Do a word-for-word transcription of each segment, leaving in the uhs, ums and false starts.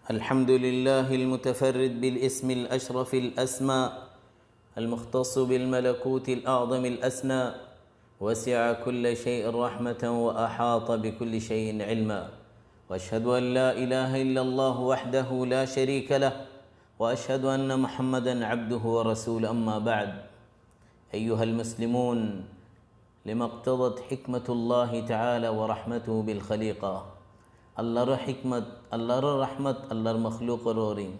الحمد لله المتفرد بالاسم الأشرف الأسمى، المختص بالملكوت الأعظم الأسنى، وسع كل شيء رحمة وأحاط بكل شيء علما. وأشهد أن لا إله إلا الله وحده لا شريك له، وأشهد أن محمدا عبده ورسوله. أما بعد، أيها المسلمون، لما اقتضت حكمة الله تعالى ورحمته بالخليقة. Allar hikmat, Allar rahmat, Allar makhlukor uore.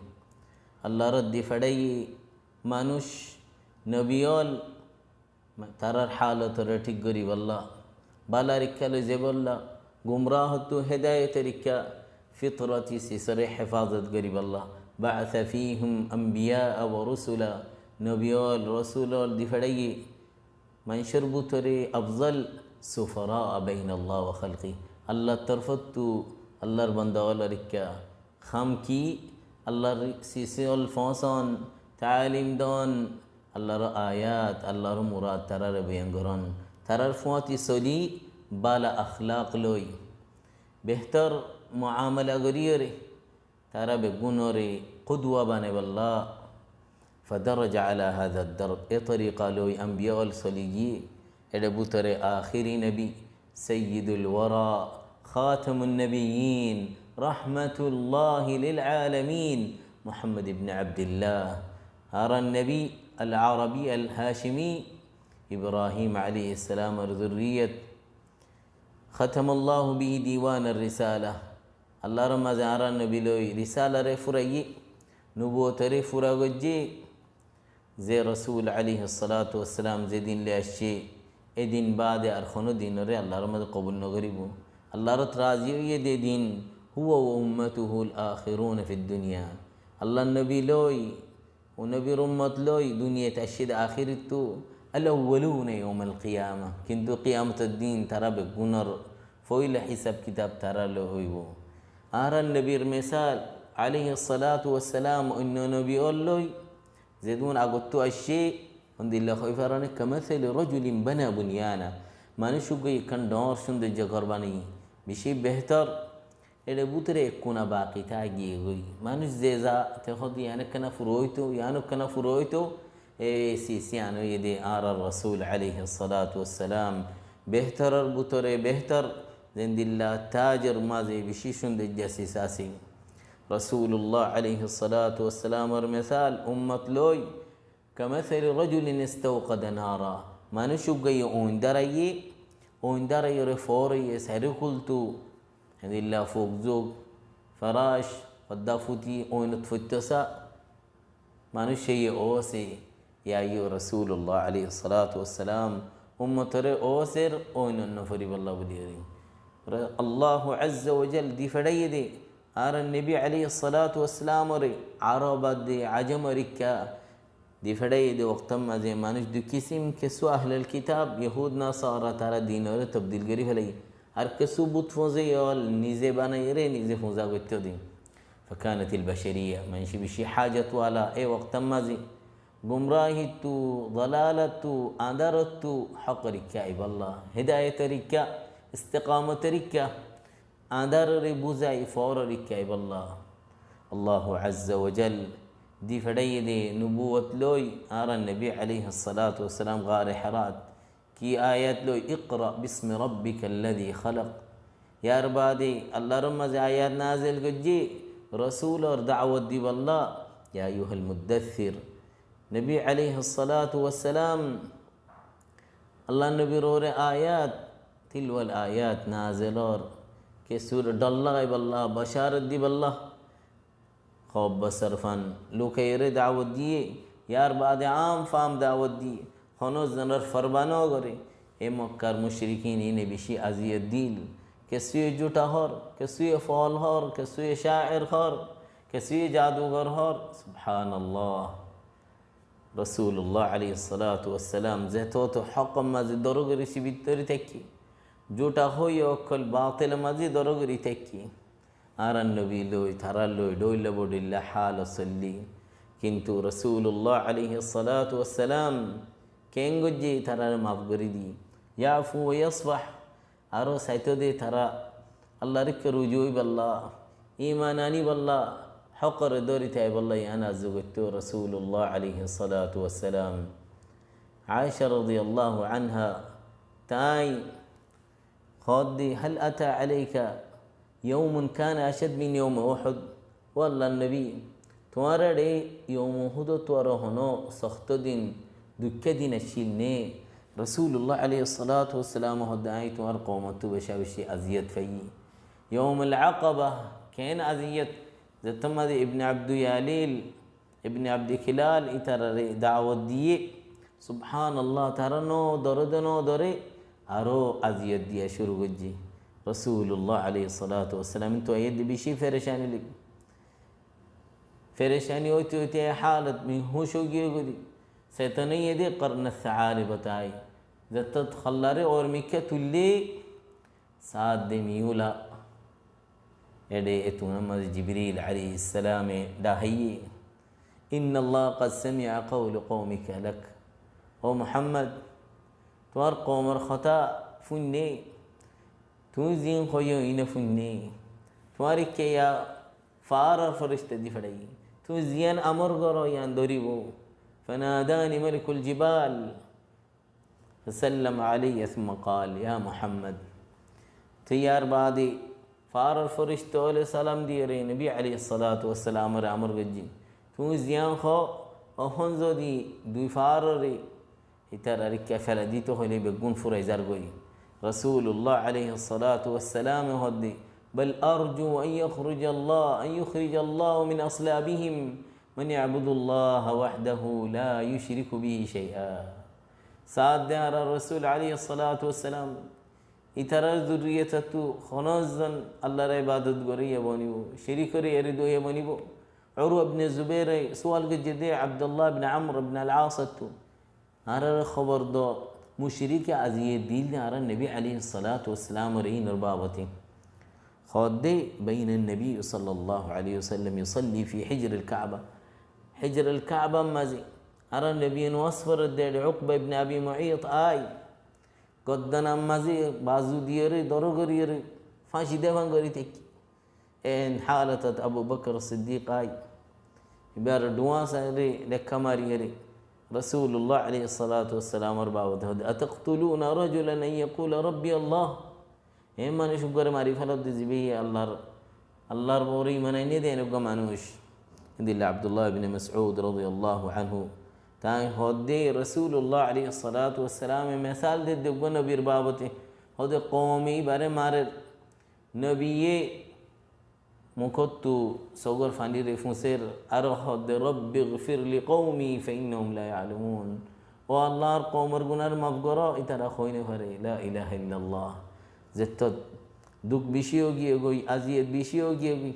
Allar di feçaiye manúc, nobi ól, tarar halotoré thík goríballa, bála rikká loi zaiballa, gumrahottu hedayotor rikká, fitroti sisore hefazot goríballa. بعث فيهم أنبياء ورسلا. Nobi ól, rosul ól di feçaiye, manúcor bútore afzal, سفراء بين الله وخلقه. Allar torfottu, Allar banda ólor rikká. Ham ki? Allar sisi ól foóñson, taalim don, Allar ayat, Allar murad tarare boyan goron. Tarar fuáñti soli, bála akhlak loi, behtor muamala goríyore, tara beggúnore kudwa banaiballa. فدرج على هذا الدرب. E torika loi anbiya ól soli giyé. Ere bútore ahéri nobi, سيد الورى، خاتم النبيين، رحمة الله للعالمين، محمد بن عبد الله. Añárar nobi العربي الهاشمي، Ibrahim aláihis salamor zurriyot. ختم الله به ديوان الرسالة. Allar mazé añárar nobi loi risalare furaiyé, nubuwotore fura goijjé. Ze rosul aláihis salatu wassalam ze din loi aiccé, e din bade ar hono dinore Allar mazé kobul no goríbo. Allar razi óiye de din, هو وأمته الآخرون في الدنيا. Allar nobi loi, o nobir ummot loi duniyait aiccé de ahérittu, الأولون يوم القيامة. Kintu kiyamotor din tara beggúnor foila hisab kitab tara loi óibo. Añárar nobir mesal, aláihis salatu wassalam, oinno nobi ól loi, zedún agottu aiccé, ondilla hoi faron, كمثل رجل بنى بنيانا. Manúc uggwá ekkán dhoóñr cúndoijja gór banaiyé, beci behtor. Ere bútore ekkuna baki táki giyé goi. Manúc ze za, te hoó de yián ekkena fura óito, yián ekkena fura óito. E sisi yián óiye de añárar rosul aláihis salatu wassalam. Behtoror bútore behtor, zendilla tajor mazé beci cúndoijja sis asé. Rosulullah aláihis salatu wassalamor mesal ummot loi, كمثل رجل استوقد نارا. Manúc uggwáye oin daraiyé, oin daraiyóre foóroiyé, sairó kultu, héndilla fuk zuk, farac, hodda futi, oinot foittósa. Manúc óiye óse, yá yó Rosulullah aláihis salatu wassalam, ummotore óser oinot no foribálla buli. Allahu azza wa jal di feçaiyé de, añárar nobi aláihis salatu wassalamore, Arob ade Ajomor rikká, di feçaiyé de woktor mazé manúc dui kisim, kessú ahlul kitab, Yahud Nasara, tara dinore tobdil gorí felaiyé. Ar kessú but fuñze ól nize banaiyóre nize fuñza goittó de. فكانت البشرية, manúc beci hajot wala e woktor mazé. Gumrahittu, dalalattu, andarottu, hókor rikká aibálla, hedayotor rikká, istiqamotor rikká. Andarore buzai foóro rikká aibálla. Allahu azza wa jal di feçaiyé de nubuwot loi añárar nobi aláihis salatu wassalam gáre Hirat. Ki ayat loi? اقرأ باسم ربك الذي خلق. Yar bade Allar mazé ayat nazel goijjé, rosulor dawot dibálla, يا أيها المدثر. Nobi aláihis salatu wassalam, Allar nobir uore ayat, tilwal ayat nazel ór, kessú dhor lagaibálla, basharot dibálla. Hob basar fan lukaiyóre dawot diyé, yar bade am fam dawot diyé, hono zonor forba no goré. E Mokkar mucrikin ine beci aziyot dil. Kessúye juta hoór, kessúye fol hoór, kessúye caer hoór, kessúye jadugor hoór. Subhanallah. Rosulullah aláihis salatu wassalam zetóto hókor mazé dóro gorí sibit gorí táikke, juta hoiye ókkol batilor mazé dóro gorí táikke, añárar nobi loi, tara loi, dhoilla bodhoilla hal soillé. Kintu Rosulullah aláihis salatu wassalam keén goijjé, tarare maf gorí di. يعفو ويصفح. Aró saitó de tara Allar ikká ruju óibálla, iman aníbálla, hókore dóri táibolla yián arzu goittó Rosulullah aláihis salatu wassalam. Aisha rodiyallahu anha tái hoódde, "Hal ata alaika yawmun kana ashad min yawmi Uhud?" Ó Allar nobi, tuáñr eçe yawme Uhudottu aró honó sokto din, duikká din accíl né? Rosulullah aláihis salatu wassalam hoódde, añí tuáñr koumottú becá becí aziyot faiyí. Yawmul Aqaba, keén aziyot? Zettót mazé Ibne Abdu Yalil, Ibne Abdi Kilal ítararé dawot diyé, subhánallah, tará no dóre de no dóre, aró aziyot diya cúru goijjé. Rosulullah aláihis salatu wassalam tóu aiyédde bicí ferecani loi. Ferecani óite óite e hálot, bihúc ói giyé goi. Setan óiye de Qarnas Saalib ot aiyé. Zettót hollaré ór mikká tuillé, saádde miyúla. Eçe etúnar mazé Jibril aláihis salame dhahaiyé, "Innallaha qad sami'a qawla qawmika lak." Ó Muhammad, tuáñr koumor hotá fúinne, tuñí ziín hoiyó iín fúinne. Tuáñre kiyá faáror ferista di feçaiyé. Tuñí ziyán amor goró yián dóribo. Fanadani malikul jibal. Fasallama alayya summa qal, "Ya Muhammad." Te yar baade faáror ferista ókkole salam diyére nobi aláihis salatu wassalamoré amor goijjé. Tuñí ziyán hoó, ehón zodi dui faároré ítararé kiyá felai dito hoilé beggún furai zargoi. Rosulullah aláihis salatu wassalame hoódde, "Bal arju an yukhrijallah, an yukhrijallahu min aslabihim man ya'budullaha wahdahu la yushriku bihi shay'a." Saádde añárar Rosul aláihis salatu wassalam, ítarar zurriyotottú honó zon Allar ibadot goré yá bonibo, cirik goré eri diyé yá bonibo. Urwa ibne Zubaire sual goijjé de Abdullah ibne Amr ibne al-As ottú, añáráre hóbor do, mucirike aziyot dil de añárar nobi aláihis salatu wassalamoré iínor babote. Hoódde, "Bayna an-nabiyyu sallallahu aláihi wasallam yusalli fi hijril Kaaba." Hijril Kaabar mazé añárar nobiye nomas foredde, eçe Ukba ibne Abi Muit aái, gordonar mazé bazu diyére dóro goriyére fáñci defan gori táikke. En hálotot Abu Bakr Siddik aái, ibár dhuáñ sairé dhekká mariyére Rosulullah aláihis salatu wassalamor babote hoódde, "Ataqtuluna rajulan an yaqula Rabbi Allah?" E manúic uggwáre mari felodde zibáye Allar, Allar uore iman ainné de en uggwá manúic. Endilla Abdullah ibne Masud rodiyallahu anhu tái hoódde, Rosulullah aláihis salatu wassalame mesal dedde uggwá nobir babote, hoódde koume ibáre marer, nobiye mukóttu sógor faníre fúñser, aró hoódde, "Rabbi gfir li qaumi fa innahum la ya'lamun." Ó Allah, añár koumor gunáre maf goró, ítara hoi no fare, la ilaha illallah. Zettót duk bicí ói giyé goi, aziyot bicí ói giyé goi.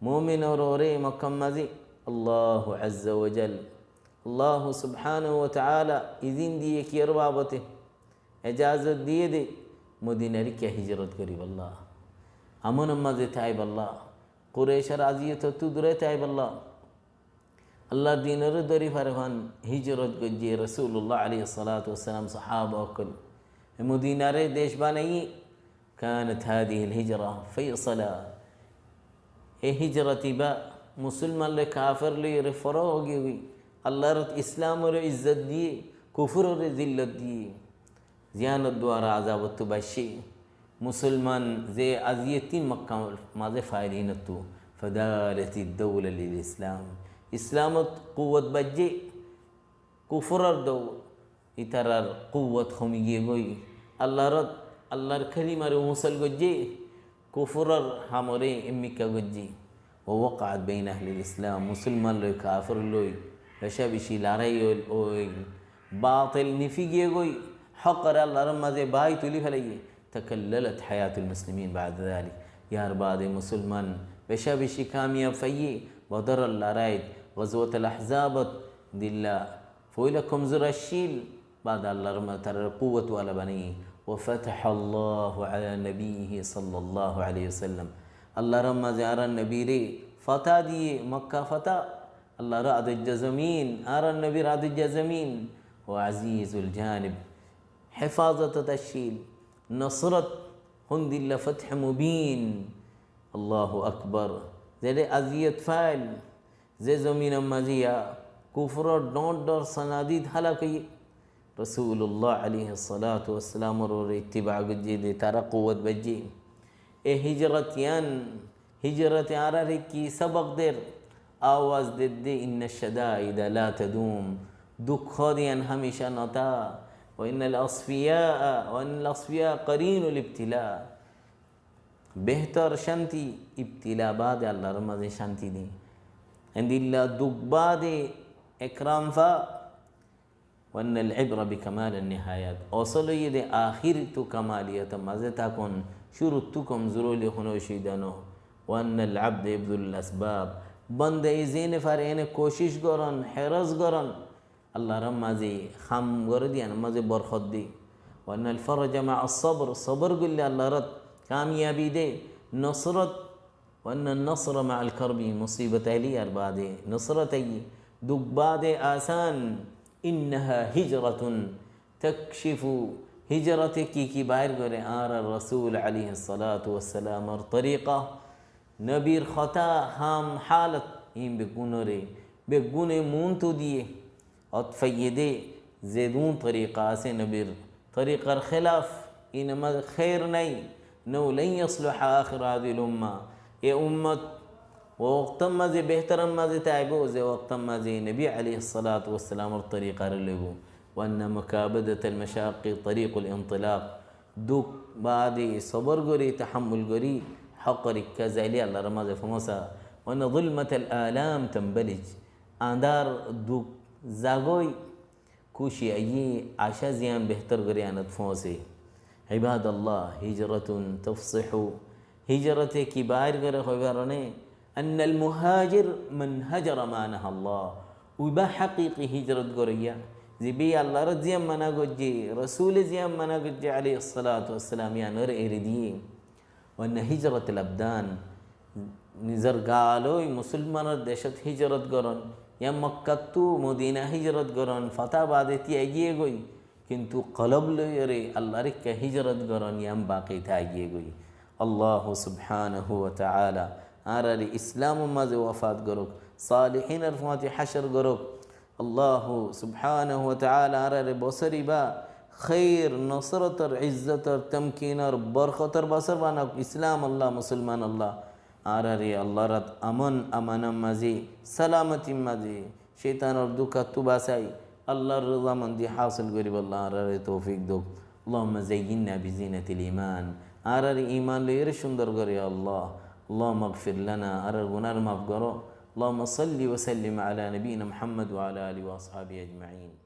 Muminor uore Makkar mazé Allahu azza wa jal, Allahu subhanahu wa ta'ala izin diyé kiyór babote? Ejazot diyé de Modinaré kiyá hijrot goríbolla, amonor mazé táibolla, Kurecor aziyotottú duré táibolla, Allar dinoré dóri fare fán hijrot goijjé Rosulullah aláihis salatu wassalam, sahaba ókkol. E Modinaré dec banaiyé, kanat hadihil hijra faisala. E hijrot ibá musulman loi kafer loiyóre forok ói giyé goi. Allar ot Islamoré izzot diyé, kufuroré zillot diyé. Ziyánor duara azabottú baiccé. Musulman ze aziyot ín Makkar mazé faiyé de ínottú, fadalatid dawla lil Islam. Islamot kuwot baijjé, kufuror dou, ítarar kuwot homi giyé goi. Allar ot, Allar kalimaré usol goijjé, kufuror hamoré emmikká goijjé. Wa waqa'at baina ahlil Islam, musulman loi kafer loi beca beci lorai óil, óil. Batil nifi giyé goi, hókoré Allar mazé bái tuli felaiyé. Takallalat hayatul muslimin ba'da dhalik. Yar baade musulman beca beci kamiyab faiyé. Bodoror lorait, Gazwatul Ahzabot dilla foila komzur accíl, baade Allar ma-, tarare kuwot wala banaiyé. Wa fatahallahu ala nabiyyihi sallallahu alaihi wasallam. Allar mazé añárar nobiré fata diyé, Makka fata. Allar adoijja zomin, añárar nobir adoijja zomin. Wa azizul janib, hefazotot accíl. Nosrot, hondilla fath mubin. Allahu akbar. Zere aziyot fail, ze zominor maze ya kufror dhoóñr dhoóñr sanadid halak óiye, Rasulullah aláihis salatu wassalamor uore ittiba goijje de tará kuwwot baijje. E hijrot yián, hijrote añárare ki sobok der? Awaz der de, إن الشدائد لا تدوم. Duk hoó de yián hámica no táke. وإن الأصفياء، وإن الأصفياء قرين الابتلاء. Behtor cánti ibtila baade Allar maze cánti de. Endilla duk baade ekram fa. وأن العبرة بكمال النهايات. Osol óiye de ahér ottu kamaliyotor maze tákon, cúruttu komzur óile hono ocubida no. وأن العبد يبذل الأسباب. Bonda ye zene fare ene kocic goron, héros goron, Allar maze ham gore de, yiánor maze borkot de. وأن الفرج مع الصبر. Sobor goille Allar kamyabi de, nosrot وأن النصر مع الكرب. Musibot aile yar baade nosrot aiye, duk baade asan. إنها هجرة تكشف. Hijrote ki ki bair gore? Añárar Rasul aláihis salatu wassalamor torika, nobir hotá, ham, halot, in beggúnore, beggúne muntu diye. Ot faiyé de zedún torika asé nobir torikar hélaf, inor maze hér nai. إنه لن يصلح آخر هذه الأمة. E ummot o woktor maze behtoror maze táibo, ze woktor maze nobi aláihis salatu wassalamor torikare loibo. وأن مكابدة المشاق طريق الانطلاق. Duk baade sobor gori, tahammul gori, hókor ikká zaile Allar maze foóñsa. وأن ظلمة الآلام تنبلج. Andár duk zagói, kúci aiyé, acá ziyán behtor gori anot foóñse. عباد الله، هجرة تفصح. Hijrote ki bair gore hoi faro né? أن المهاجر من هجر ما نهى الله. Uiba hakiki hijrot goroiya, zibe Allar ziyán mana goijje, Rasule ziyán mana goijje aláihis salatu wassalam, yiánore eri diye. وأن هجرة الأبدان. Nizor gal ói musolmanor decót hijrot goron, ya Mokkattu Modina hijrot goron, fota baade tiyai giyé goi, kintu kolob loiyore Allar ikká hijrot goron, yián baki tái giyé goi. Allahu subhanahu wa ta'ala añárare Islamor maze wafat gorok, salihinor fuáñti hácor gorok. Allahu subhanahu wa ta'ala añárare bosór ibá hér, nosrotor, izzotor, tomkinor, borkotor bosór banauk. Islam Allah, musolman Allah, añárare Allar ot amon amanor maze, salamatir maze, cóitanor dukóttu basai, Allar rozamondi hásil goribolla añárare toufik douk. اللهم زينا بزينة الإيمان. Añárare iman loiyore cúndor gor, ya Allah. اللهم اغفر لنا. Añárar gunar maf goro. اللهم صل وسلم على نبينا محمد وعلى آله وأصحابه أجمعين.